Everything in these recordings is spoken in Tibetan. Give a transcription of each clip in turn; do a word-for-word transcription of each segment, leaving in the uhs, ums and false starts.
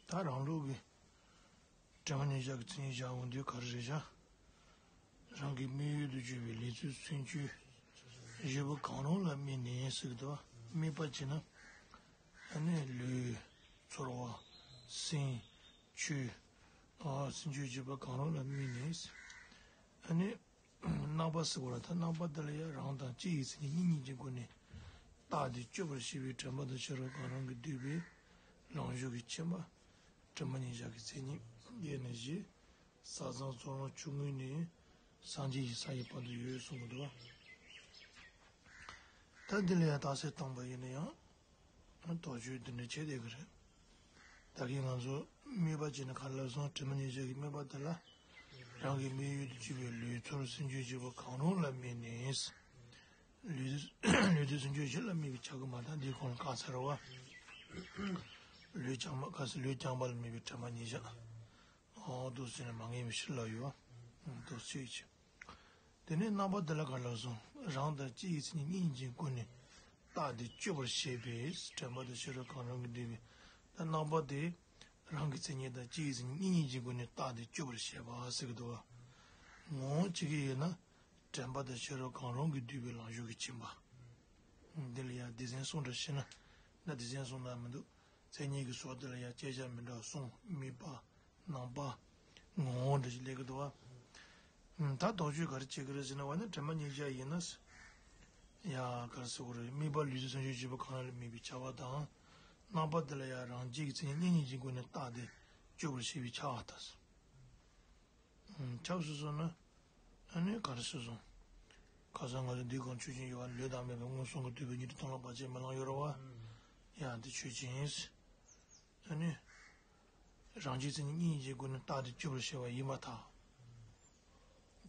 ད་རང་ལུགས་ཀྱི་དྲི་མ་ཉེར་བཞག་གི་མཚན་ཉིད་བཞག་འོང་དུས་ག་རེ་རེད་བཞག་རང་གི་དམིགས་ཡུལ་དུ་གྱུར་པའི་ལུས་ཚོད་སུན་ཆོད་བཞི་པོ་གང་རུང་ལ་དམིགས་ནས་ཟེར་གི་འདུག་དམིགས་པ་བྱས་ན་ཨ་ནི་ལུས། ཚོར་བ། སེམས། ཆོས། ཨ་སུན་ཆོད་བཞི་པོ་གང་རུང་ལ་དམིགས་ནས། ཨ་ནི། རྣམ་པ་ཟེར་བ་ལ་ད་རྣམ་པ་དེ་ལ་ཡང་རང་དང་སྤྱི་ཡི་མཚན་ཉིད་གཉིས་གཉིས་ཀྱི་སྒོ་ནས་རྟགས་དེ་གཅོད་པར་བྱེད་པའི་དྲན་པ་དང་ཕྱི་རོལ་གང་རུང་གིས་བསྡུས་པའི་ལང་ཤོར་གྱི་ཁྱིམ་པ། དྲི་མ་ཉེར་བཞག་གི་མཚན་ཉིད་ཡེ་ནས་བཞི། ས་མཚམས་ཚོགས་ལམ་ཆུང་ངུ་ནས་སངས་རྒྱས་ཀྱི་ས་ཡི་བར་དུ་ཡོད་གསུངས་འདུག་ད་འདི་ལ་ཡང་རྟགས་གསལ་བཏང་པ་ཡིན་ན་ཡང་། དོགས་གཅོད་འདི་འདྲ་བྱེད་བསྡད་ཀྱི་རེད། ད་གིན་ང་ཚོ་དམིགས་པ་བྱས་ནས་ག་རེ་ལབ་སོང་། དྲི་མ་ཉེར་བཞག་གི་དམིགས་པ་དེ་ལ། རང་གི་དམིགས་ཡུལ་དུ་གྱུར་པའི་ལུས་ཚོར་སུན་ཆོད་བཞི་པོ་གང་རུང་ལ་དམིགས་ནས། ལུས་ལུས་དེ་སུན་ཆོད་བཞི་ལ་དམིགས་པའི་ཆ་གི་མ་དང་འདིའི་གོང་ལ་བཀག་ཚར་བ། ལུས་རྐྱང་མ་ག་ས་ལུས་རྐྱང་པ་ལ་དམིགས་པའི་དྲི་མ་ཉེར་བཞག་འོ་འདུག་ཟེར་ནས་མ་ངེས་པའི་ཕྱིར་ལབ་ཡོད་པ། འདུག་ཟེར་གྱི། དེ་ནས་རྣམ་པ་དེ་ལ་ག་རེ་ལབ་སོང་། རང་དང་སྤྱི་ཡི་མཚན་ཉིད་གཉིས་ཀྱི་སྒོ་ནས་རྟགས་དེ་གཅོད་པར་བྱེད་པའི་དྲན་པ་དང་ཕྱི་རོལ་གང་རུང་གིས་བསྡུས་པའི་ད་རྣམ་པ་དེ་རང་གི་མཚན་ཉིད་དང་སྤྱི་ཡི་མཚན་ཉིད་གཉིས་གཉིས་ཀྱི་སྒོ་ནས་རྟགས་དེ་གཅོད་པར་བྱེད་པ་ཟེར་གྱི་འདུག་བ། ངོ་བོ་གཅིག་གི་ཡིན་ན་དྲན་པ་དང་ཕྱི་རོལ་གང་རུང་གིས་བསྡུས་པའི་ལང་ཤོར་གྱི་ཁྱིམ་པ། འདི་ལ་ཡང་སྡེ་ཚན་གསུམ་འདྲ་ཕྱེ་ན་ད་སྡེ་ཚན་གསུམ་ལ་མི་འདུག་མཚན་ཉིད་ཀྱི་ཟུར་དེ་ལ་ཡང་དཔྱད་བྱ་མི་འདྲ་བ་གསུམ། དམིགས་པ། རྣམ་པ། ངོ་བོ་འདྲ་ཞིག་སླེབས་ཀྱི་འདུག་བ། ད་དོགས་གཅོད་ག་རེ་བྱེད་ཀྱི་རེད་ཟེར་ན། འོ་ན་དྲི་མ་ཉེར་བཞག་ཡིན་ན། ཡ་ག་རེ་ཟེར་དགོས་རེད། དམིགས་པ་ལུས་ཚོར་སུན་ཆོད་བཞི་པོ་གང་རུང་ལ་དམིགས་པའི་ཆ་པ་དང་། རྣམ་པ་དེ་ལ་ཡང་རང་སྤྱི་ཡི་མཚན་ཉིད་གཉིས་གཉིས་ཀྱི་སྒོ་ནས་རྟགས་དེ་གཅོད་པར་བྱེད་པའི་ཆ་པ་དང་། ཆགས་སུ་སོང་ན། ཨ་ནི་ག་རེ་ཟེར་སོང་། ཁ་སང་ང་ཚོ་འདིའི་སྒང་ཆོས་ཅན་ཡོད་པ། ལུས་དང་མེད་པའི་མངོན་སུམ་གྱིས་བསྡུས་པའི་ཉིང་ཁྲི་སྟོང་ལ་བར་ཆད་མེད་ལམ་ཡོད་རེད་བ། ཡང་འདི་ཆོས་ཅན། ཨ་ནི། རང་སྤྱིའི་མཚན་ཉིད་གཉིས་ཀྱི་སྒོ་ནས་རྟགས་དེ་གཅོད་པར་བྱེད་པ་ཡིན་པར་ཐལ།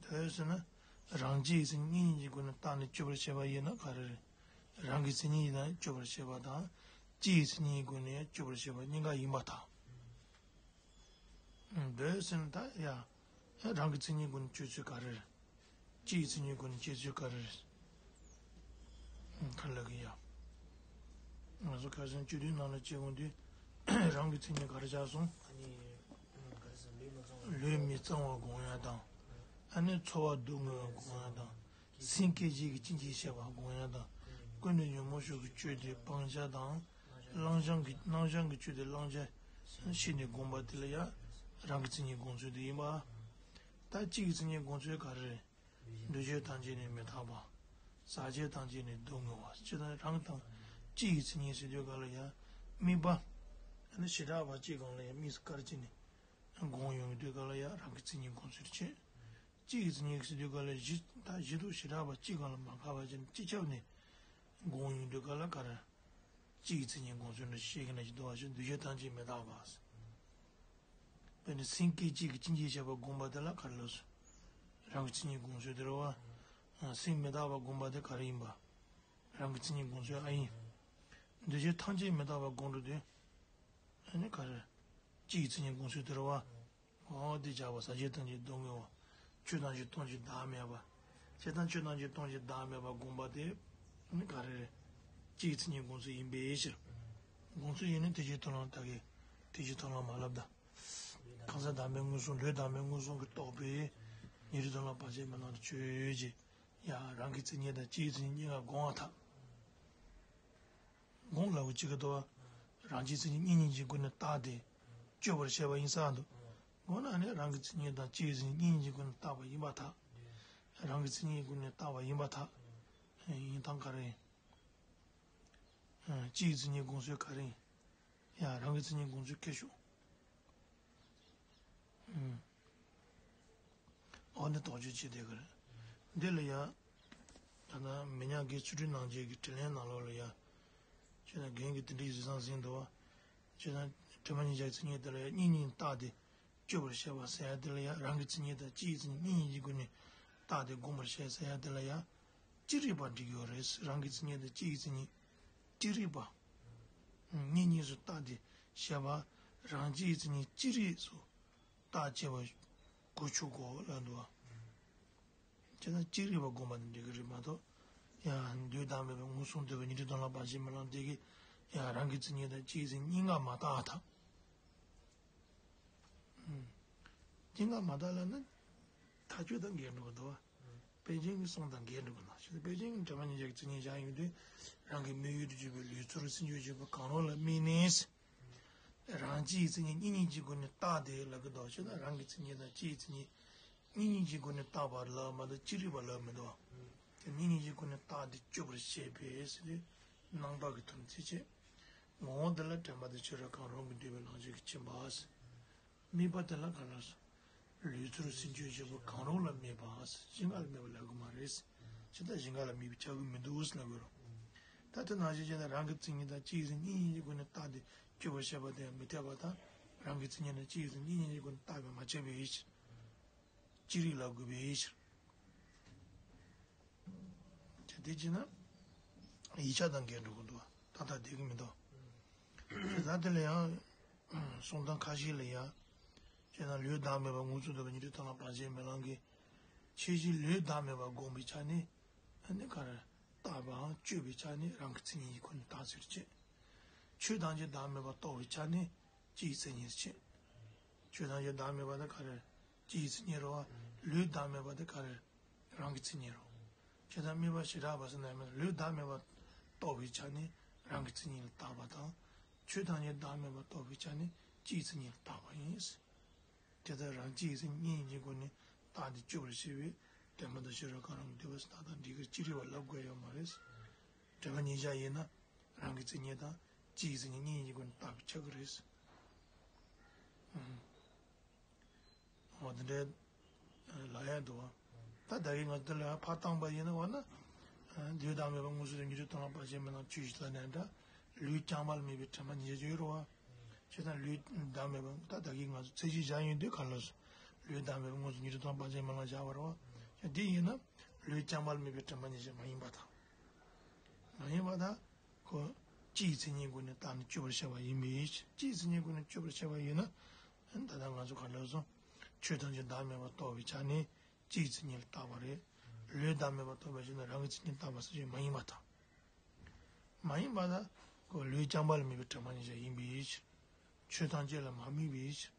དེ་ཟེར་ན། རང་སྤྱིའི་མཚན་ཉིད་གཉིས་ཀྱི་སྒོ་ནས་རྟགས་ནི་གཅོད་པར་བྱེད་པ་ཡིན་ན་ག་རེ་རེད། རང་གི་མཚན་ཉིད་ཡིན་ན་གཅོད་པར་བྱེད་པ་དང་། སྤྱིའི་མཚན་ཉིད་ཀྱི་སྒོ་ནས་གཅོད་པར་བྱེད་པ་གཉིས་ཀ་ཡིན་པར་ཐལ། འདོད་ཟེར་ན་ད་ཡ། རང་གི་མཚན་ཉིད་ཀུན་སྤྱོད་ཚུལ་ག་རེ་རེད། སྤྱི་ཡི་མཚན་ཉིད་ཀུན་སྤྱོད་ཚུལ་ག་རེ་རེད། ག་རེ་ལབ་ཀྱི་ཡ། ང་ཚོ་ཁ་སང་སྤྱི་འཐུས་ནང་ལ་བྱེད་འོང་དུས། རང་གི་མཚན་ཉིད་ག་རེ་ཆགས་སོང་། ལུས་མི་གཙང་བ་སྒོམ་ཡ་དང་། ཨ་ནི་ཚོར་བ་སྡུག་བསྔལ་བ་སྒོམ་ཡ་དང་། སེམས་སྐད་ཅིག་གིས་ཅི་མཆིས་བཤད་པ་སྒོམ་ཡ་དང་། ཀུན་ནས་ཉོན་མོངས་ཤུགས་ཀྱིས་བསྐྱོད་དེ་སྤང་བྱ་དང་། བླང་བྱ་གི་བླང་བྱ་གིས་བསྐྱོད་དེ་བླང་བྱ་ཤེས་ནས་སྒོམ་པ་དེ་ལ་ཡང་རང་གི་མཚན་ཉིད་སྒོམ་ཚུལ་དེ་ཡིན་པ། ད་གཅིག་གི་མཚན་ཉིད་སྒོམ་ཚུལ་ག་རེ་རེད། འདུ་བྱེད་ཐམས་ཅད་ནི་མི་རྟག་པ། ཟག་བཅས་ཐམས་ཅད་ནི་སྡུག་བསྔལ་བ། སྤྱིར་བཏང་རང་དང་གཅིག་གི་མཚན་ཉིད་ཟེར་དུས་ག་ལ་ཡང་དམིགས་པ། ཨ་ནི་བྱེ་བྲག་པ་གཅིག་སྒང་ལ་ཡང་དམིགས་སུ་བཀར་བྱས་ནས་སྒོམ་ཡོང་དུས་ག་ལ་ཡང་རང་གི་མཚན་ཉིད་སྒོམ་ཚུལ་བྱེད། གཅིག་གི་མཚན་ཉིད་ཟེར་དུས་ག་ལ་གཞི་ད་གཞི་དུ་བྱེ་བྲག་པ་གཅིག་སྒང་ལ་མ་བཀར་བ་བྱས་ནས་སྤྱི་ཁྱབ་ནས་སྒོམ་ཡོང་དུས་ག་ལ་ག་རེ། གཅིག་གི་མཚན་ཉིད་སྒོམ་ཚུལ་འདྲ་ཞིག་ཤེས་ཀྱི་ན་ཞིག་འདུག་བ་ཞིག་འདུ་བྱེད་ཐམས་ཅད་མི་རྟག་པ། དཔེར་ན་སེམས་སྐད་ཅིག་གིས་ཅི་མཆིས་བཤད་པ་སྒོམ་པ་དེ་ལ་ག་རེ་ལབ་སོང་། རང་གི་མཚན་ཉིད་སྒོམ་ཚུལ་དེ་རེད་བ། སེམས་མི་རྟག་པ་སྒོམ་པ་དེ་ག་རེ་ཡིན་པ། རང་གི་མཚན་ཉིད་སྒོམ་ཚུལ་ཨ་ཡིན། འདུ་བྱེད་ཐམས་ཅད་མི་རྟག་པ་སྒོམ་འགྲོ་དུས། ཨ་ནི་ག་རེ། གཅིག་གི་མཚན་ཉིད་སྒོམ་ཚུལ་དེ་རེད་བ། འོ་དེ་བྱ་བ་ཟག་བཅས་ཐམས་ཅད་སྡུག་བསྔལ་བ། ཆོས་ཐམས་ཅད་སྟོང་ཞིང་བདག་མེད་པ། བྱས་ཙང་ཆོས་ཐམས་ཅད་སྟོང་ཞིང་བདག་མེད་པ་སྒོམ་པ་དེ་ནི་ག་རེ་རེད། གཅིག་གི་མཚན་ཉིད་སྒོམ་ཚུལ་ཡིན་པའི་ཕྱིར། སྒོམ་ཚུལ་ཡིན་ན་དེ་བཞིན་མཐོང་ལམ་ད་གིན་དེ་བཞིན་མཐོང་ལམ་མ་ལབ་ད། གང་ཟག་བདག་མེད་མངོན་སུམ་ལུས་བདག་མེད་མངོན་སུམ་གྱིས་རྟོགས་པའི་ཉིང་ཁྲི་སྟོང་ལ་བར་ཆད་མེད་ལམ་དུ་ཆོས་ཅན། ཡང་རང་གི་མཚན་ཉིད་དང་སྤྱིའི་མཚན་ཉིད་གཉིས་ཀ་སྒོམ་པར་ཐལ། སྒོམ་ལ་འུ་ཅག་གི་དོ། རང་གི་མཚན་ཉིད་གཉིས་གཉིས་ཀྱི་སྒོ་ནས་རྟགས་དེ་གཅོད་པར་བྱེད་པ་ཡིན་ས་འདུག་སྒོམ་ན་ནི་རང་གི་མཚན་ཉིད་དང་སྤྱིའི་མཚན་ཉིད་གཉིས་གཉིས་ཀྱི་སྒོ་ནས་བརྟགས་པ་ཡིན་པར་ཐལ། རང་གི་མཚན་ཉིད་ཀྱི་སྒོ་ནས་བརྟགས་པ་ཡིན་པར་ཐལ། ཡིན་སྟངས་ག་རེ་ཡིན། སྤྱིའི་མཚན་ཉིད་སྒོམ་ཚུལ་ག་རེ་ཡིན། ཡང་རང་གི་མཚན་ཉིད་སྒོམ་ཚུལ་སྐད་ཤོད། འོ་ནི་དོགས་གཅོད་བྱེད་བསྡད་ཀྱི་རེད། འདི་ལ་ཡ། ད་ལྟ་མི་ཉག་གི་ཆུ་ཁྲུས་གནང་རྗེས་ཀྱི་དྲིས་ལན་ནང་ལོགས་ལ་ཡ། ཁྱེད་ན་རྒན་གྱིས་དེ་འདྲའི་ཟེར་སང་ཟིན་འདུག་བ། ཁྱེད་ན་དྲི་མ་ཉེར་བཞག་གི་མཚན་ཉིད་དེ་ལ་ཡ་གཉིས་གཉིས་རྟགས་དེ་གཅོད་པར་བྱེད་པ་ཟེར་ཡ་དེ་ལ་ཡ་རང་གི་མཚན་ཉིད་དང་སྤྱིའི་མཚན་ཉིད་གཉིས་གཉིས་ཀྱི་སྒོ་ནས་རྟགས་དེ་སྒོམ་པར་བྱེད་ཟེར་ཡ་དེ་ལ་ཡ། ཅི་རིགས་པ་འགྲིག་ཡོད་རེད། རང་གི་མཚན་ཉིད་དང་སྤྱིའི་མཚན་ཉིད་ཅི་རིགས་པ། གཉིས་གཉིས་སུ་རྟགས་དེ་བྱེད་པ། རང་སྤྱིའི་མཚན་ཉིད་ཅི་རིགས་སུ། རྟགས་བྱེད་པ་གོ་ཆོག་གོ་ལབ་འདུག་བ། བྱས་ཙང་གཅིག་རིག་པ་སྒོམ་པ་ནི་འགྲིག་གི་རེད་མ་གཏོགས། ཡང་འདུས་དང་མེད་པའི་མངོན་སུམ་འདོད་པའི་ཉིང་ཁྲི་སྟོང་ལ་བར་ཆད་མེད་ལམ་དེ་གིས་ཡང་རང་གི་མཚན་ཉིད་དང་སྤྱིའི་མཚན་ཉིད་གཉིས་ཀ་མ་བརྟགས་པར་ཐལ། སྐྱེ་འགག་མ་དག་ལབ་ན་ཐག་ཆོད་དང་འགལ་འགྲོ་གི་འདུག་བ། པཎ་ཆེན་གྱི་གསུང་དང་འགལ་འགྲོ་གི་ན། ཞེས་པཎ་ཆེན་གྱིས་དྲན་པ་ཉེར་བཞག་གི་མཚན་ཉིད་བཞག་ཡོང་དུས། རང་གི་དམིགས་ཡུལ་དུ་གྱུར་པའི་ལུས་ཚོར་སེམས་བྱུང་བཞི་པོ་གང་རུང་ལ་དམིགས་ནས། རང་སྤྱི་ཡི་མཚན་ཉིད་གཉིས་གཉིས་ཀྱི་སྒོ་ནས་བརྟགས་ཏེ་ལབ་ཀྱི་འདུག་ཞེ་ན། རང་གི་མཚན་ཉིད་དང་སྤྱི་ཡི་མཚན་ཉིད་གཉིས་གཉིས་ཀྱི་སྒོ་ནས་བརྟགས་པ་ལབ་མ་གཏོགས་ཅི་རིགས་པ་ལབ་མི་འདུག་བ། དེ་གཉིས་གཉིས་ཀྱི་སྒོ་ནས་བརྟགས་ཏེ་དཔྱོད་པར་བྱེད་པས་ཟེར་དུས། རྣམ་པ་གི་དོན་ཚིག་བྱེད། ངོ་བོ་འདི་ལ་དྲན་པ་དང་ཆོས་རབ་གང་རུང་གིས་བསྡུས་པའི་ལོངས་སྤྱོད་ཀྱི་ཁྱིམ་པ། དམིགས་པ་དེ་ལ་ག་ལ་སོ། ལུས་ཚོར་སེམས་བྱུང་བཞི་པོ་གང་རུང་ལ་དམིགས་པ། བཞི་ལྔ་ལ་དམིགས་པ་ལབ་གི་མ་རེད། ཇི་ལྟར་བཞི་ལྔ་ལ་དམིགས་པའི་ཆགས་ཀྱི་མི་འདུག་ཟེར་ལབ་དགོས་རེད། ད་དེ་ནང་བཞིན་བྱས་ན་རང་གི་མཚན་ཉིད་དང་སྤྱིའི་མཚན་ཉིད་གཉིས་གཉིས་ཀྱི་སྒོ་ནས་བརྟགས་ཏེ་དཔྱོད་པར་བྱེད་པ་དེ་ཡང་མི་འཐད་པ་དང་། རང་གི་མཚན་ཉིད་དང་སྤྱིའི་མཚན་ཉིད་གཉིས་གཉིས་ཀྱི་སྒོ་ནས་བརྟགས་པས་མ་ཁྱབ་པའི་ཕྱིར། ཅི་རིགས་ལ་དགོས་པའི་ཕྱིར། དེ་དེ་བྱས་ན་ཡིག་ཆ་དང་འགལ་འགྲོ་གི་འདུག་ད་ལྟ་བསྡད་ཀྱི་མི་འདུག་དེ་ལ་དེ་ལ་ཡང་གསུང་སྟངས་ཁ་ཤས་ལ་ཡང་། བྱས་ན་ལུས་བདག་མེད་པར་མངོན་སུམ་རྟོགས་པའི་ཉན་ཐོས་ཐོབ་ལམ་བར་ཆད་མེད་ལམ་གྱི། ཁྱད་གཞི་ལུས་བདག་མེད་པར་སྒོམ་པའི་ཆ་ནས། ཨ་ནི་ག་རེ། བརྟགས་པའམ་དཔྱོད་པའི་ཆ་ནས་རང་གི་མཚན་ཉིད་ཀྱི་སྒོ་ནས་བརྟགས་ཟེར་བྱས། ཆོས་ཐམས་ཅད་བདག་མེད་པར་རྟོགས་པའི་ཆ་ནས་སྤྱིའི་མཚན་ཉིད་བྱས། ཆོས་ཐམས་ཅད་བདག་མེད་པ་དེ་ག་རེ། སྤྱིའི་མཚན་ཉིད་རེད་བ། ལུས་བདག་མེད་པ་དེ་ག་རེ། རང་གི་མཚན་ཉིད་རེད། བྱས་ཙང་དམིགས་པ་བྱེ་བྲག་པ་ཟེར་ན་ཡང་མེད། ལུས་བདག་མེད་པར་རྟོགས་པའི་ཆ་ནས་རང་གི་མཚན་ཉིད་ལ་བཏགས་པ་དང་། ཆོས་ཐམས་ཅད་བདག་མེད་པར་རྟོགས་པའི་ཆ་ནས་སྤྱིའི་མཚན་ཉིད་ལ་བཏགས་པ་ཡིན། དེ་ལྟར་རང་སྤྱིའི་མཚན་ཉིད་གཉིས་ཀྱི་སྒོ་ནས་བརྟགས་ཏེ་དཔྱོད་པར་བྱེད་པས་དྲན་པ་དང་ཤེས་རབ་གང་རུང་གིས་བསྡུས་པ་ཟེར། ད་ལྟ་འགྲིག་གི། ཅི་རིགས་པ་ལབ་དགོས་ཡོད་མ་རེད། དྲན་པ་ཉེར་བཞག་ཡིན་ན་རང་གི་མཚན་ཉིད་དང་སྤྱིའི་མཚན་ཉིད་གཉིས་ཀྱི་སྒོ་ནས་བརྟགས་པས་ཁྱབ་ཀྱི་རེད། ཨང་། འོ་དེ་འདྲའི་ལབ་ཡག་འདུག་བ། ད་ད་གིན་ང་ཚོ་དེ་ལ་ཕར་བཏང་པ་ཡིན་ན་འོ་ན། ལུས་བདག་མེད་པར་མངོན་སུམ་རྟོགས་པའི་ཉན་ཐོས་ཐོབ་ལམ་བར་ཆད་མེད་ལམ་ཆོས་བཞི་ལ་ནི་འདྲ། ལུས་རྐྱང་པ་ལ་དམིགས་པའི་དྲན་པ་ཉེར་བཞག་ཡོད་རེད་བ། བྱས་ཙང་ལུས་བདག་མེད་པ་ད་ད་གིན་ང་ཚོ་ཚད་གཞི་བཞག་ཡོང་དུས་ག་ལ་སོ། ལུས་བདག་མེད་པར་མངོན་སུམ་རྟོགས་པའི་ཉན་ཐོས་ཐོབ་ལམ་བར་ཆད་མེད་ལམ་བཞག་པ་རེད་བ། ཡང་འདི་ཡིན་ན་ལུས་རྐྱང་པ་ལ་དམིགས་པའི་དྲན་པ་ཉེར་བཞག་མ་ཡིན་པ་དང་། མ་ཡིན་པ་དང་། ཁོ་སྤྱིའི་མཚན་ཉིད་སྒོ་ནས་བརྟགས་ནས་དཔྱོད་པར་བྱ་བ་ཡིན་པའི་ཕྱིར། སྤྱིའི་མཚན་ཉིད་སྒོ་ནས་དཔྱོད་པར་བྱ་བ་ཡིན་ན། ད་ལྟ་ང་ཚོ་ག་ལ་སོང་། ཆོས་ཐམས་ཅད་བདག་མེད་པར་རྟོགས་པའི་ཆ་ནས་སྤྱིའི་མཚན་ཉིད་ལ་བཏགས་པ་རེད། ལུས་བདག་མེད་པར་རྟོགས་པའི་ཕྱིར་ན་རང་གི་མཚན་ཉིད་བཏགས་པ་ཟེར་ཞིང་མ་ཡིན་པ་དང་། མ་ཡིན་པ་དང་། ཁོ་ལུས་རྐྱང་པ་ལ་དམིགས་པའི་དྲན་པ་ཉེར་བཞག་ཡིན་པའི་ཕྱིར། ཆོས་ཐམས་ཅད་ལ་མ་དམིགས་པའི་ཕྱིར།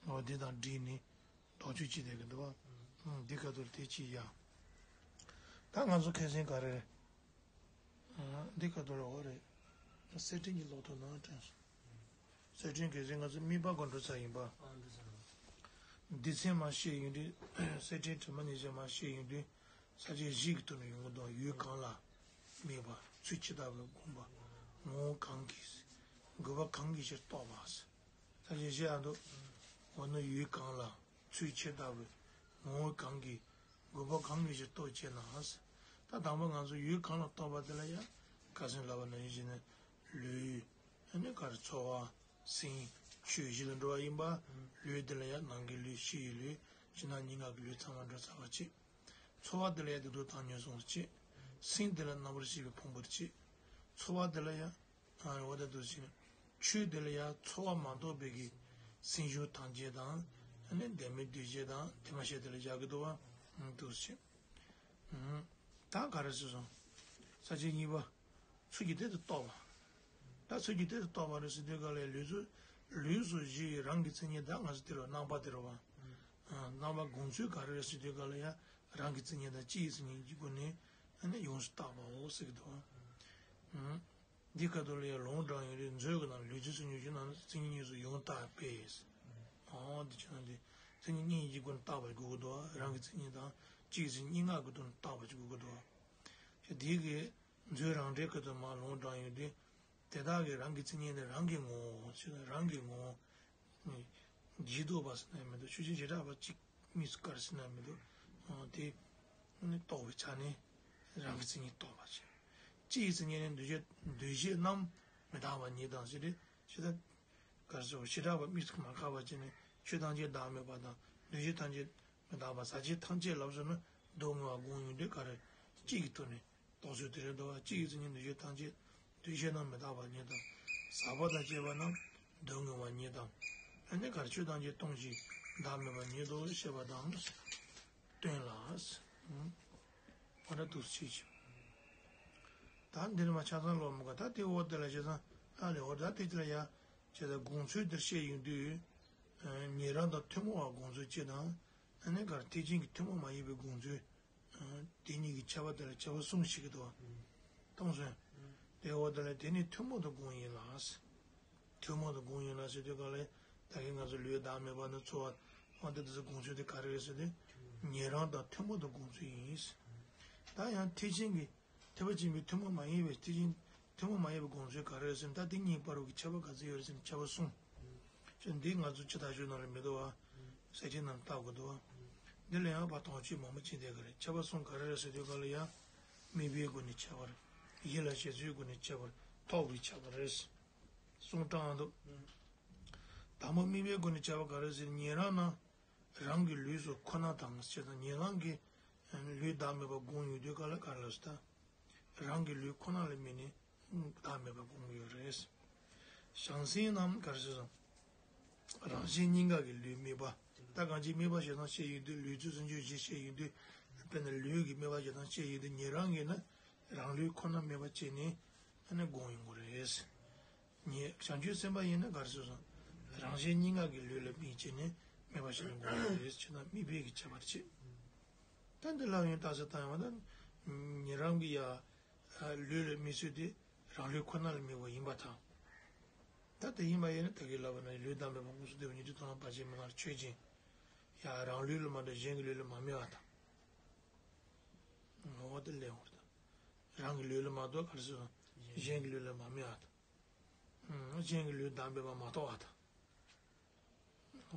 འོ་འདི་དང་འདྲིས་ནས་ལྡོག་ཕྱོགས་ཅི་བསྡད་ཀྱི་འདུག་བ། འདི་ཁ་ཐུག་དེ་ཅི་ཡ། ད་ང་ཚོ་ཁ་སང་ག་རེ། འདི་ཁ་ཐུག་ལ་འོ་རེད། གསེར་ཕྲེང་གི་ལོག་ཐུབ་ན་དྲན་སོང་། གསེར་ཕྲེང་གལ་སྲིད་ང་ཚོ་དམིགས་པ་གོ་འགྲོ་ཚར་ཡིན་པ། སྡེ་ཚན་མར་བཤད་ཡོང་དུས་གསེར་ཕྲེང་དྲི་མ་ཉེར་བཞག་མར་བཤད་ཡོང་དུས། ས་བཅད་བཞི་གི་ཐོག་ནས་ཡོང་གི་འདུག་ཡུལ་གང་ལ་དམིགས་པ། ཚུལ་ཇི་ལྟ་བུར་བསྒོམ་པ། ངོ་བོ་གང་གིས། དགོས་པ་གང་གི་ཕྱིར་རྟོག་པ། ས་བཅད་བཞི་ཡང་འདུག་འོ་ན་ཡུལ་གང་ལ། ཚུལ་ཇི་ལྟ་བུར། ངོ་བོ་གང་གིས། དགོས་པ་གང་གི་ཕྱིར་རྟོག་ཅེ་ན། ད་དང་པོ་ང་ཚོ་ཡུལ་གང་ལ་རྟོག་པ་དེ་ལ་ཡང་ཁ་སང་ལབ་པ་ནང་བཞིན་བྱས་ན་ལུས། ཨ་ནི་ག་རེ་ཚོར་བ། སེམས། ཆོས་བཞི་ལ་འགྲོ་བ་ཡིན་པ། ལུས་དེ་ལ་ཡང་ནང་གི་ལུས་ཕྱི་ཡི་ལུས་ཕྱི་ནང་གཉིས་ཀ་གི་ལུས་ཚང་མ་འགྲོ་ཚར་བ་བྱས། ཚོར་བ་དེ་ལ་ཡང་སྡིག་ཏོ་དང་ཉེས་སོང་བྱས། སེམས་དེ་ལ་རྣམ་པར་ཤེས་པའི་ཕུང་པོར་བྱས། ཚོར་བ་དེ་ལ་ཡང་། ཨ་འོ་ད་འདུག་ཟེར་ན། ཆོས་དེ་ལ་ཡང་ཚོར་བ་མ་གཏོགས་པའི་གི་སེམས་བྱུང་ཐམས་ཅད་དང་། ཨ་ནི་བདེན་མེད་འདུས་བྱས་དང་དེ་མ་ཤེས་དེ་ལ་བཞག་གི་འདུག་བ། འདུག་ཟེར། ད་ག་རེ་ཟེར་སོང་། ས་བཅད་གཉིས་པ། ཚུལ་གྱིས་བདེན་དུ་རྟོག་པ། ད་ཚུལ་གྱིས་བདེན་དུ་རྟོག་པ་རེད་ཟེར་དུས་ག་ལ་ཡང་ལུས་སོ། ལུས་སོ་བཞི་ཡི་རང་གི་མཚན་ཉིད་ད་ང་ཚོ་དེ་རུ་རྣམ་པ་དེ་རུ་བ། རྣམ་པ་སྒོམ་ཚུལ་ག་རེ་རེད་ཟེར་དུས་ག་ལ་ཡང་རང་གི་མཚན་ཉིད་དང་སྤྱིའི་མཚན་ཉིད་ཀྱི་སྒོ་ནས་ཨ་ནི་ཡོངས་སུ་བརྟག་པའོ་ཟེར་གྱི་འདུག་འདི་ཁ་ཐུག་ལ་ཡང་ལུང་དྲངས་ཡོད་རེད། མཛོད་ཀྱི་ནང་ལུས་ཚོར་སེམས་བྱུང་བཞི་རྣམས་མཚན་ཉིད་གཉིས་སུ་ཡོངས་བརྟགས་པས། ཨོ་འདི་ཆོས་ནང་འདི་མཚན་ཉིད་གཉིས་ཀྱི་སྒོ་ནས་བརྟག་པར་དགོས་ཀྱི་འདུག་རང་གི་མཚན་ཉིད་དང་སྤྱིའི་མཚན་ཉིད་གཉིས་ཀ་གི་དོན་བརྟག་པར་དགོས་ཀྱི་འདུག་ཞེས་འདི་གི་མཛོད་རང་འགྲེལ་ཁ་ཐུག་མར་ལུང་དྲངས་ཡོད་དུས། དེ་དག་གི་རང་གི་མཚན་ཉིད་ནི་རང་གི་ངོ་བོ་ཞེས་རང་གི་ངོ་བོ། འཇིག་ལྡོག་པ་ཟེར་ན་མི་འདུག་ཆོས་ཅན་བྱེ་བྲག་པ་གཅིག་དམིགས་སུ་བཀར་ཟེར་ན་མི་འདུག་དེ་ནི་རྟོགས་པའི་ཆ་ནས་རང་གི་མཚན་ཉིད་རྟོགས་པ་བྱས། སྤྱིའི་མཚན་ཉིད་ནི་འདུས་བྱས་འདུས་བྱས་རྣམས་མི་རྟག་པ་ཉིད་དང་ཞེས་ཏེ་ཞེས་ཏེ། ག་རེ་ཟེར་བ་བྱེ་བྲག་པ་དམིགས་སུ་མ་བཀར་བ་བྱས་ནས་ཆོས་ཐམས་ཅད་བདག་མེད་པ་དང་འདུས་བྱས་ཐམས་ཅད་མི་རྟག་པ་ཟག་བཅས་ཐམས་ཅད་ལབ་སོང་ན་སྡུག་བསྔལ་བ་སྒོམ་ཡོང་དུས་ག་རེ་གཅིག་གི་ཐོག་ནས། རྟོགས་ཚུལ་དེ་རེད་འདུག་བ། གཅིག་གི་མཚན་ཉིད་འདུས་བྱས་ཐམས་ཅད་འདུས་བྱས་རྣམས་མི་རྟག་པ་ཉིད་དང་། ཟག་པ་དང་བཅས་པ་རྣམས་སྡུག་བསྔལ་བ་ཉིད་དང་། ཨ་ནི་ག་རེ་ཆོས་ཐམས་ཅད་སྟོང་ཞིང་བདག་མེད་པ་ཉིད་དུ་ཤེས་པ་དང་། སྟོན་ལ། འོ་ན་འདུག་སེ་བྱེད་ཅིང་། ད་འདི་ནི་མ་ཆ་ཚང་ལོག་མི་དགོས། ད་དེ་འོ་དེ་ལ་བྱས་ཙང་ཨ་ལས་འོ་ད་དེ་དེ་ལ་ཡ་བྱས་ཙང་སྒོམ་ཚུལ་འདིར་བཤད་ཡོང་དུས། ཉན་རང་དང་ཐུན་མོང་བ་དགོངས་ཚུལ་གཅིག་དང་། ཨ་ནི་ག་རེ་ཐེག་ཆེན་གྱི་ཐུན་མོང་མ་ཡིན་པའི་དགོངས་ཚུལ། དེ་གཉིས་ཀྱི་ཁྱད་པར་དེ་ལ་ཁྱད་པར་གསུམ་ཞིག་གི་འདུག་བ། མཐོང་སོང་། དེ་འོ་དེ་ལ་དེ་ནི་ཐུན་མོང་དུ་དགོངས་ཡིན་ལ། ཐུན་མོང་དུ་དགོངས་ཡིན་ལ་ཟེར་དུས་ག་ལ། ད་གིན་ང་ཚོ་ལུས་བདག་མེད་པ་ནི་ཚོར་བ། འོ་དེ་དེ་ཚོ་དགོངས་ཚུལ་དེ་ག་རེ་རེད་ཟེར་དུས། ཉན་རང་དང་ཐུན་མོང་དུ་དགོངས་ཚུལ་ཡིན། ད་ཡང་ཐེག་ཆེན་གྱི། ཐེག་པ་ཆེན་པོའི་ཐུན་མོང་མ་ཡིན་པའི་ཐེག་ཆེན། ཐུན་མོང་མ་ཡིན་པའི་དགོངས་ཚུལ་ག་རེ་རེད་ཟེར་ན། ད་དེ་གཉིས་བར་གྱི་ཁྱད་པར་ག་ཚོད་ཡོད་རེད་ཟེར་ན་ཁྱད་པར་གསུམ། ཅེས་འདི་ང་ཚོ་ཅི་ལྟར་ཞུ་ནང་ལ་མི་འདུག་བ། ཟེར་ཁྲིད་ནང་ལྟ་དགོས་འདུག་བ། འདི་ལ་ཡང་བ་དོང་ཅིག་མང་པོ་ཅིག་འདེད་གི་རེད། ཁྱད་པར་གསུམ་ག་རེ་རེད་ཟེར་དུས་ག་ལ་ཡ། དམིགས་པའི་སྒོ་ནས་ཁྱད་པར། ཡིད་ལ་བྱེད་ཚུལ་སྒོ་ནས་ཁྱད་པར། ཐོབ་པའི་ཁྱད་པར་རེད། གསུམ་དྲངས་འདུག་དང་པོ་དམིགས་པའི་སྒོ་ནས་ཁྱད་པར་ག་རེ་ཟེར། ཉན་རང་ན། རང་གི་ལུས་སུ་ཁོ་ན་དང་ཞེས་དང་། ཉན་རང་གི་ལུས་བདག་མེད་པ་དགོངས་ཡོང་དུས་ག་ལ་ག་ལ་སོ་ད། རང་གི་ལུས་ཁོ་ན་ལ་དམིགས་ནས་བདག་མེད་པ་དགོངས་ཀྱི་ཡོད་རེད། བྱང་སེམས་རྣམས་ག་རེ་ཟེར་སོང་། རང་གཞན་གཉིས་ཀ་གི་ལུས་དམིགས་པ། ད་གང་ཅིའི་དམིགས་པ་བྱེད་སྟངས་བཤད་ཡོང་དུས། ལུས་ཚུལ་སུན་འབྱིན་བྱེད་བཤད་ཡོང་དུས། དཔེར་ན་ལུས་ཀྱི་དམིགས་པ་བྱེད་སྟངས་བཤད་ཡོང་དུས། ཉན་རང་གིས་ན་རང་ལུས་ཁོ་ན་དམིགས་པ་བྱས་ནས་ཨ་ནི་དགོངས་ཡོང་གི་རེད། ཉེ་བྱང་ཆུབ་སེམས་དཔའ་ཡིན་ན་ག་རེ་ཟེར་སོང་། རང་གཞན་གཉིས་ཀ་གི་ལུས་ལ་དམིགས་བྱས་ནས་དམིགས་པ་བྱས་ནས་དགོངས་ཡོད་རེད། བྱས་ན་དམིགས་པའི་གི་ཁྱད་པར་བྱེད། ད་འདི་ལ་ཡང་རྟགས་གསལ་བཏང་ཡོང་བ་ན། ཉན་རང་གི་ཡ། ལུས་ལ་དམིགས་ཚུལ་དེ་རང་ལུས་ཁོ་ན་ལ་དམིགས་པ་ཡིན་པ་དང་། ད་དེ་ཡིན་པ་ཡིན་ན་ད་གིན་ལབ་པ་ན་ལུས་བདག་མེད་པ་མངོན་སུམ་རྟོགས་པའི་ཉན་ཐོས་མཐོང་ལམ་བར་ཆད་མི་སྣང་ལ་ཆོས་ཅན། ཡ་རང་ལུས་ལ་མ་གཏོགས་གཞན་གྱི་ལུས་ལ་མ་དམིགས་པ་དང་། ངོ་བོ་དེ་ལས་འོང་བ་དང་། རང་གི་ལུས་ལ་མ་གཏོགས་ག་རེ་ཟེར་སོང་། གཞན་གྱི་ལུས་ལ་མ་དམིགས་པ་དང་། གཞན་གྱི་ལུས་བདག་མེད་པ་མ་རྟོགས་པ་དང་།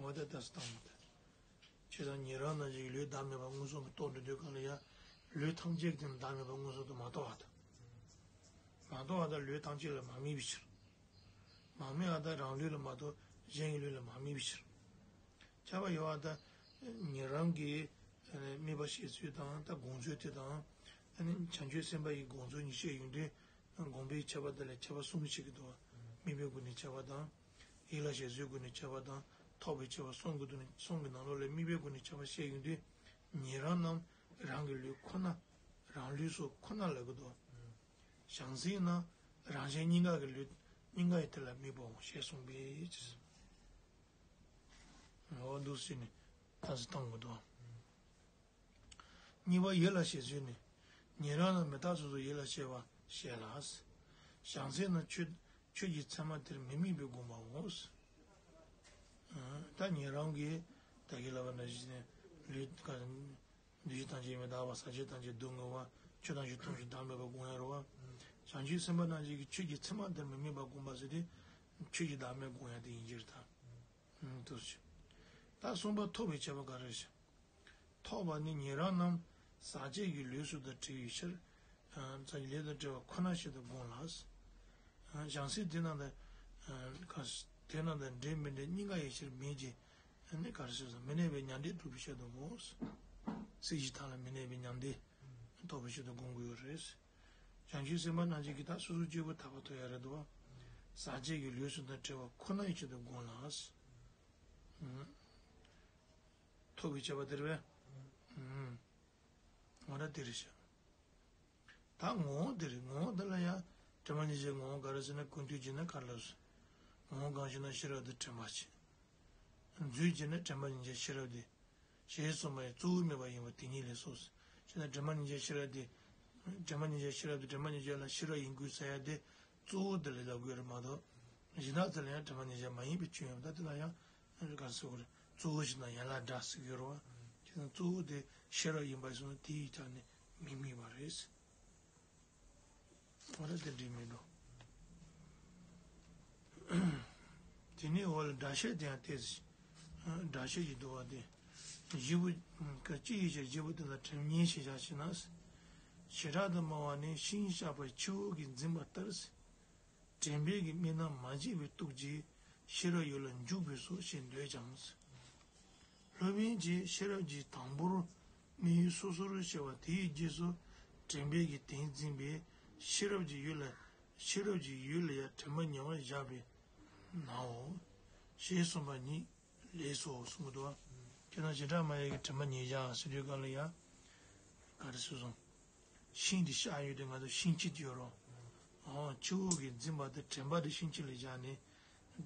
འོ་དེ་ལྟ་སུ་བཏང་མི་འདུག་བྱས་ཙང་ཉན་རང་རྣམས་ཀྱི་ལུས་བདག་མེད་པ་མངོན་སུམ་དུ་རྟོགས་འགྲོ་དུས་གང་ལ་ཡང་། ལུས་ཐམས་ཅད་ཀྱི་བདག་མེད་པ་མངོན་སུམ་དུ་མ་རྟོགས་པ་དང་། མ་རྟོགས་པ་དང་ལུས་ཐམས་ཅད་ལ་མ་དམིགས་པའི་ཕྱིར། མ་དམིགས་པ་དང་རང་ལུས་ལ་མ་གཏོགས་གཞན་གྱི་ལུས་ལ་མ་དམིགས་པའི་ཕྱིར། ཁྱབ་པ་ཡོད་པ་དང་། ཉན་རང་གི་དམིགས་པ་བྱེད་ཚུལ་དང་ད་དགོངས་ཚུལ་དེ་དང་། ཨ་ནི་བྱང་ཆུབ་སེམས་དཔའ་ཡི་དགོངས་ཚུལ་གཉིས་བཤད་ཡོང་དུས། དགོངས་པའི་ཁྱད་པར་དེ་ལ་ཁྱད་པར་གསུམ་ཞིག་གི་འདུག་བ། དམིགས་པའི་སྒོ་ནས་ཁྱད་པར་དང་། ཡིད་ལ་བྱེད་ཚུལ་སྒོ་ནས་ཁྱད་པར་དང་། ཐོབ་པའི་ཁྱད་པར་གསུམ་གྱི་སྒོ་ནས། གསུམ་གྱི་ནང་ལོགས་ལ་དམིགས་པའི་སྒོ་ནས་ཁྱད་པར་བཤད་ཡོང་དུས། ཉན་རང་རྣམས་རང་གི་ལུས་ཁོ་ན། རང་ལུས་སུ་ཁོ་ན་ལབ་ཀྱི་འདུག་བ། བྱང་སེམས་རྣམས་རང་གཞན་གཉིས་ཀ་གི་ལུས། གཉིས་ཀ་ཡི་དེ་ལ་དམིགས་པའོ་ཞེས་གསུངས་པའི་ཕྱིར། འོ་འདུག་སེ་ནི་ད་སེ་བཏང་དགོས་འདུག་བ། གཉིས་པ་ཡིད་ལ་བྱེད་ཚུལ་ནི། ཉན་རང་རྣམས་མི་རྟག་སོ་སོར་ཡིད་ལ་བྱེད་པ་བཤད་ལ། བྱང་སེམས་རྣམས་ཆོས། ཆོས་ཀྱི་མཚན་མ་དེར་མི་དམིགས་པའི་དགོངས་པའོ། ད་ཉན་རང་གིས་ད་གིན་ལབ་པ་ནང་བཞིན་ནི་ལུས་ཀ་འདུས་བྱས་ཐམས་ཅད་ཡིན་པས་དག་པ། ཟག་བཅས་ཐམས་ཅད་སྡུག་བསྔལ་བ། ཆོས་ཐམས་ཅད་སྟོང་ཞིང་བདག་མེད་པར་དགོངས་ཡ་རེད་བ། བྱང་ཆུབ་སེམས་དཔའ་རྣམས་ཀྱིས་ཆོས་ཀྱི་མཚན་མ་དེར་མི་དམིགས་པར་དགོངས་པ་ཟེར་དུས། ཆོས་ཀྱི་བདག་མེད་དགོངས་ཡ་དེ་ཡིན་གྱི་རེད་ད། འདུག་སེ། ད་གསུམ་པ་ཐོབ་པའི་ཁྱད་པར་ག་རེ་ཞེ། ཐོབ་པ་ནི་ཉན་རང་རྣམས་ཟག་བཅས་ཀྱི་ལུས་གསུམ་དང་བྲལ་བའི་ཕྱིར། ཟག་བཅས་ལུས་དང་བྲལ་བ་ཁོ་ན་ཞིག་ཏུ་དགོངས་ལ། བྱང་སེམས་དེ་རྣམས་དང་། ག་དེ་རྣམས་དང་འབྲེལ་མི་འབྲེལ་གཉིས་ཀ་ཡི་ཕྱིར་མེད་ཅིང་། ནི་ག་རེ་ཞེ་ཟེར་ན་མི་གནས་པའི་མྱང་འདས་སྒྲུབ་པའི་ཕྱིར་དུ་དགོངས། སྲིད་ཞིའི་མཐའ་ལ་མི་གནས་པའི་མྱང་འདས་རྟོགས་པའི་ཕྱིར་དུ་དགོངས་དགོས་རེད། བྱང་ཆུབ་སེམས་དཔའ་རྣམས་ཀྱིས་ད་སོ་སོ་གཅིག་པུ་ཐར་པ་ཐོབ་ཡ་རེད་དོ། ཟག་བཅས་ཀྱི་ལུས་གསུམ་དང་བྲལ་བ་ཁོ་ན་ཡི་ཕྱིར་དུ་དགོངས་ལ། ཐོབ་པའི་ཁྱད་པར་དེ་རེད་པས། ངོ་ར་དེ་རེད་ཤག་ད་ངོ་བོ་དེ་རེད། ངོ་བོ་དེ་ལ་ཡང་དྲན་པ་ཉེར་བཞག་ངོ་བོ་ག་རེ་ཟེར་ན་ཀུན་བཏུས་བྱས་ན་ག་རེ་ལབ་སོང་། ངོ་བོ་གང་ཞེ་ན་ཤེས་རབ་དང་དྲན་པ་ཆེ། མཛོད་བྱས་ན་དྲན་པ་ཉེར་བཞག་ཤེས་རབ་དེ། ཞེས་གསུངས་པ་ཡང་གཙོ་བོ་དམིགས་པ་ཡིན་པ་དེ་ཉིད་ལས་སོ། ཞེ་ན་དྲན་པ་ཉེར་བཞག་ཤེས་རབ་དེ། དྲན་པ་ཉེར་བཞག་ཤེས་རབ་དེ་དྲན་པ་ཉེར་བཞག་ལ་ཤེས་རབ་ཡིན་དགོས་ཟེར་ཡ་དེ། གཙོ་བོ་དེ་ལ་ལབ་དགོས་རེད་མ་གཏོགས། གཞན་དག་ཚོ་ལ་ཡང་དྲན་པ་ཉེར་བཞག་མ་ཡིན་པའི་སྐྱོན་ཡོད་པ་ད་དེ་ལ་ཡང་ག་རེ་ཟེར་དགོས་རེད། གཙོ་བོ་ཞིག་དང་ཡན་ལག་འདྲ་ཟེར་གྱི་ཡོད་རེད་བ། དེ་ན་གཙོ་བོ་དེ་ཤེས་རབ་ཡིན་པ་སོང་ན་དེ་ཡི་ཆ་ནས་མི་དམིགས་པ་རེད། འོ་ན་དེ་འགྲིག་མི་འགྲོ། དེ་ནས་འོག་ལ་སྒྲ་བཤད་དེ་ཡང་ཏོག་ཙམ། སྒྲ་བཤད་ཀྱི་འདུལ་བ་སྟེ། བཞི་པོ། སྐབས་གཅིག་ཡིན་ཕྱིར་བཞི་པོ་དེ་ལ་དྲན་ཉེར་བཞག་བྱས་ན། བྱེ་བྲག་ཏུ་སྨྲ་བ་ནི་ཤིང་གཤགས་པ་ཆུ་བོ་གིས་འཛིན་པ་ལྟར། དྲན་པའི་གི་དམིགས་རྣམ་མ་སྐྱེས་པའི་སྟོབས་ཀྱིས་ཤེས་རབ་ཡུལ་ལ་འཇུག་པས་སོ་ཞེས་འདོད་ཀྱང་། སློབ་དཔོན་གྱིས་ཤེས་རབ་ཀྱིས་དང་པོར་དམིགས་ཡུལ་སོ་སོར་ཤེས་པ་དེའི་རྗེས་སུ་དྲན་པའི་གི་དེས་འཛིན་པའི་ཤེས་རབ་ཀྱི་ཡུལ་ལ་ཤེས་རབ་ཀྱི་ཡུལ་ལ་ཡང་དྲན་པ་ཉེ་བར་བཞག་པས་ནའོ། ཞེས་གསུངས་པ་ཉིད་ལས་སོ་གསུང་གི་འདུག་ཁྱེད་རང་བྱེ་བྲག་སྨྲ་བའི་གི་དྲན་པ་ཉེར་བཞག་ཟེར་དུས་ག་ལ་ཡང་ག་རེ་ཟེར་སོང་། ཤིང་དེ་གཤགས་ཡོད་དུས་ང་ཚོ་ཤིང་སྐྱིད་ཡོད་རོ། ཨོ་ཆུ་བོ་གིས་འཛིན་པ་དེ་དྲན་པ་དེ་ཤིང་སྐྱིད་ལ་བཞག་ནས།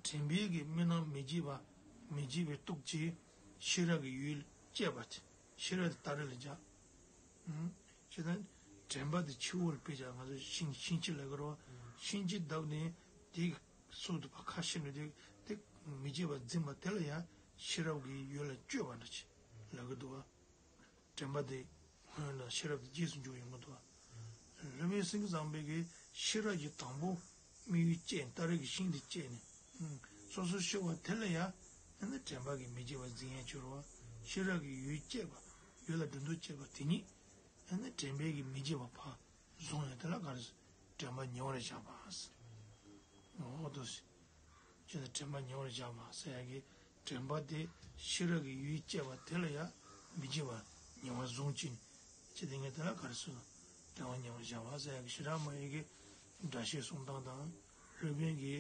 དྲན་པའི་གི་དམིགས་རྣམ་མི་སྐྱེས་པ། མི་བརྗེད་པའི་སྟོབས་ཀྱིས་ཤེས་རབ་ཀྱི་ཡུལ་བསྐྱེད་པ་དེ། ཤེས་རབ་དེ་སྟ་རེ་ལ་སྦྱར། ཨུམ། ཞེ་ན། དྲན་པ་དེ་འཆི་བོ་ལ་དཔེ་བྱས། ང་ཚོ་ཤིང་ཤིང་འཆི་ལབ་ཀྱི་རེད་བ། ཤིང་འཆི་བསྡད་ནས་དེ་སྲོག་དེ་ཕར་ཁ་ཕྱེ་ནས་དེ་དེ་མི་བརྗེད་པར་འཛིན་པ་དེ་ལ་ཡང་ཤེས་རབ་ཀྱི་ཡུལ་ལ་བསྐྱོད་པ་འདྲ་ཅིག་ལབ་ཀྱི་འདུག་བ། དྲན་པ་དེ་སྔོན་ལ་ཤེས་རབ་དེ་རྗེས་སུ་འཇུག་ཡོང་གི་འདུག། སློབ་དཔོན་སེང་གེ་བཟང་པོས་ཀྱི་ཤེས་རབ་ཀྱི་དང་པོ་དམིགས་ཡུལ་བསྐྱེད། སྟ་རེ་གི་ཤིང་དེ་བསྐྱེད་ནས། ཨུམ། སོ་སོར་ཤེས་པ་དེ་ལ་ཡང་ཨ་ནི་དྲན་པ་གིས་མི་བརྗེད་པར་འཛིན་ཡང་བྱེད་རོ། ཤེས་རབ་ཀྱི་ཡུལ་བསྐྱེད་པ། ཡུལ་ལ་སྒྲོ་འདོགས་བཅད་པ་དེ་ཉིད་ཨ་ནི་དྲན་པས་ཀྱིས་མི་བརྗེད་པར་ཕར་བཟུང་ཡང་དེ་ལ་ག་རེ་ཟེར། དྲན་པ་ཉེ་བར་བཞག་པ་ཟེར། འོ་དོ། ཅེས་དང་དྲན་པ་ཉེ་བར་བཞག་པ་ཟེར་ཡག་གི་དྲན་པ་དེ་ཤེས་རབ་ཀྱི་ཡུལ་བསྐྱེད་པ་དེ་ལ་ཡང་མི་བརྗེད་པར་ཉེ་བར་བཟུང་བྱས་ནས། ཅེས་དེ་ངས་དེ་ལ་ག་རེ་ཟེར། དྲན་པ་ཉེ་བར་བཞག་པ་ཟེར་ཡག་གི་བྱེ་བྲག་སྨྲ་བའི་གི་སྒྲ་བཤད་གསུང་སྟངས་དང་། སློབ་དཔོན་གྱི་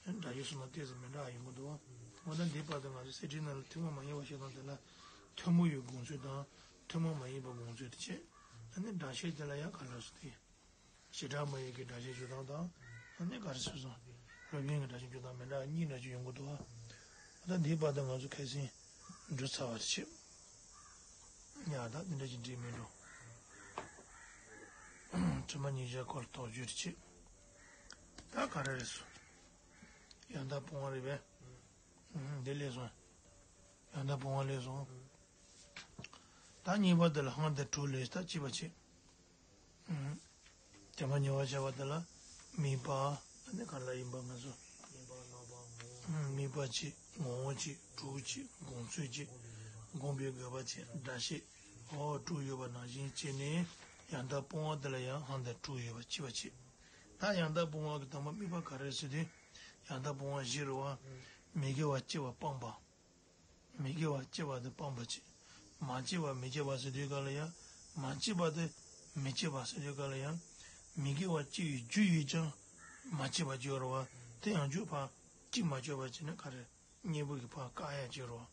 སྒྲ་བཤད་གསུང་སྟངས་ཏོག་ཙམ་མི་འདྲ་བ་ཡོང་གི་འདུག་བ། འོ་ད་འདིའི་བར་དུ་ང་ཚོ་གསེར་ཁྲིའི་ནང་ལ་ཐུན་མོང་མ་ཡིན་པ་བཤད་སྟངས་དེ་ལ་ཐུན་མོང་བའི་དགོངས་ཚུལ་དང་ཐུན་མོང་མ་ཡིན་པའི་དགོངས་ཚུལ་དེ་བྱས། ཨ་ནི་སྒྲ་བཤད་དེ་ལ་ཡང་ག་རེ་ཟེར་དེ། བྱེ་བྲག་སྨྲ་བའི་གི་སྒྲ་བཤད་བརྗོད་སྟངས་དང་། ཨ་ནི་ག་རེ་ཟེར་སོང་། སློབ་དཔོན་གྱི་སྒྲ་བཤད་བརྗོད་སྟངས་མི་འདྲ་བ་གཉིས་འདྲ་ཅིག་ཡོང་གི་འདུག་བ། ད་འདིའི་བར་དུ་ང་ཚོ་ཁ་སང་འགྲོ་ཚར་བ་རེད་ཆེ། ཡ་ད་འདི་འདྲ་ཅིག་འགྲིག་མིན་འགྲོ། དྲི་མ་ཉེར་བཞག་སྐོར་དོགས་གཅོད་རེད་ཆེ། ད་ག་རེ་རེད་སོང་། ཡང་དག་སྤོང་བ་རེད་པས། ཨུམ། འདི་ལས་སོང་། ཡང་དག་སྤོང་བ་ལས་སོང་། ད་གཉིས་པ་དེ་ལ་ཧང་དང་དྲུག་ལས་ད་གཅིག་པ་བྱེད། ཨུམ། དྲན་པ་ཉེ་བར་བྱ་བ་དེ་ལ་དམིགས་པ། ཨ་ནི་ག་ལ་ཡིན་པ་ང་ཚོ། དམིགས་པ་གཅིག་ངོ་བོ་གཅིག་དྲུག་གཅིག་དགོངས་ཚུལ་གཅིག་དགོངས་པའི་དགོས་པ་གཅིག་སྒྲ་བཤད། འོ་དྲུག་ཡོད་པ་ནང་བཞིན་བྱས་ནས་ཡང་དག་སྤོང་བ་དེ་ལ་ཡང་ཧང་དང་དྲུག་ཡོད་པ་གཅིག་པ་བྱེད། ད་ཡང་དག་སྤོང་བ་གི་དང་པོ་དམིགས་པ་ག་རེ་ཟེར་དུས། ཡང་དག་སྤོང་བ་བཞི་རེད་བ། མི་དགེ་བ་སྐྱེ་བ་སྤངས་པ། མི་དགེ་བ་སྐྱེ་བ་དེ་སྤངས་པ་བྱེད། མ་སྐྱེས་པ་མི་སྐྱེ་བ་ཟེར་དུས་ག་ལ་ཡང་། མ་སྐྱེས་པ་དེ་མི་སྐྱེ་བ་ཟེར་དུས་ག་ལ་ཡང་། མི་དགེ་བ་སྐྱེ་བའི་རྒྱུ་ཡོད་ཀྱང་མ་སྐྱེས་པ་སྐྱེ་བ་རེད་བ། དེ་ཡང་རྒྱུ་ཕར་སྐྱེ་མ་བཅུག་པ་བྱས་ན་ག་རེ། གཉེན་པོ་གི་ཕར་བཀག་ཡ་སྐྱེ་རེད་བ།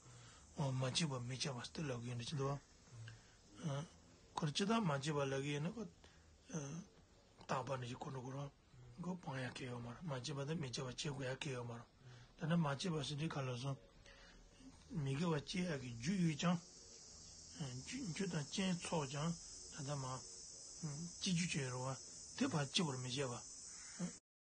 འོ་མ་སྐྱེས་པ་མི་སྐྱེ་བ་ཟེར་དེ་ལབ་གི་ཡོད་འདྲ་ཅིག་འདུག་བ། ཁོ་ཅི་ལྟར་མ་སྐྱེས་པ་ལབ་གི་ཡོད་ན་ཁོ། རྟག་པ་ནི་ཞིག་གོ་འགྲོ་དགོས་རེད་བ། མགོ་སྤང་ཡ་གལ་ཡོད་མ་རེད། མ་སྐྱེས་པ་དང་མི་སྐྱེ་བ་སྐྱེ་དགོས་ཡ་གལ་ཡོད་མ་རེད། ད་ནི་མ་སྐྱེས་པ་ཟེར་དུས་ག་ལ་སོང་། མི་དགེ་བ་སྐྱེ་ཡ་གི་རྒྱུ་ཡོད་ཀྱང་། རྒྱུ་རྒྱུ་དང་རྐྱེན་ཚོགས་ཀྱང་ད་ལྟ་མ། སྐྱེ་རྒྱུ་ཅན་རེད་བ། དེ་ཕར་སྐྱེ་བར་མི་བྱེད་པ།